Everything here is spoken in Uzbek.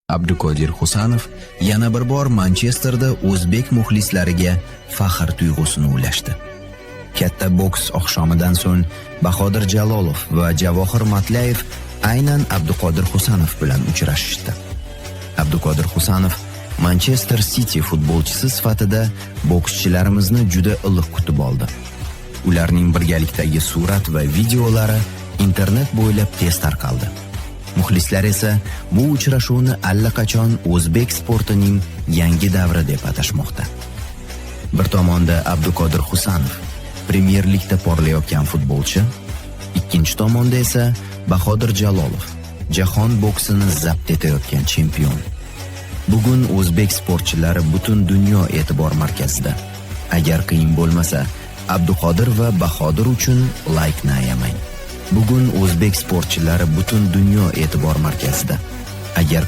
Abduqodir Husanov yana bir bor Manchesterda o'zbek muxlislariga faxr tuyg'usini ulashdi. Katta boks oqshomidan so'ng Bahodir Jalolov va Javohir Matlayev aynan Abduqodir Husanov bilan uchrashishdi. Abduqodir Husanov Manchester City futbolchisi sifatida bokschilarimizni juda iliq kutib oldi. Ularning birgalikdagi surat va videolari internet bo'ylab tez tarqaldi. Muxlislar esa bu uchrashuvni allaqachon o'zbek sportining yangi davri deb atashmoqda. Bir tomonda Abduqodir Husanov, Premier Ligda porlayotgan futbolchi, ikkinchi tomonda esa Bahodir Jalolov, jahon boksini zabt etayotgan chempion. Bugun o'zbek sportchilari butun dunyo e'tibor markazida. Agar qiyin bo'lmasa, Abduqodir va Bahodir uchun laykni ayamang. Bugun o'zbek sportchilari butun dunyo e'tibor markazida. Agar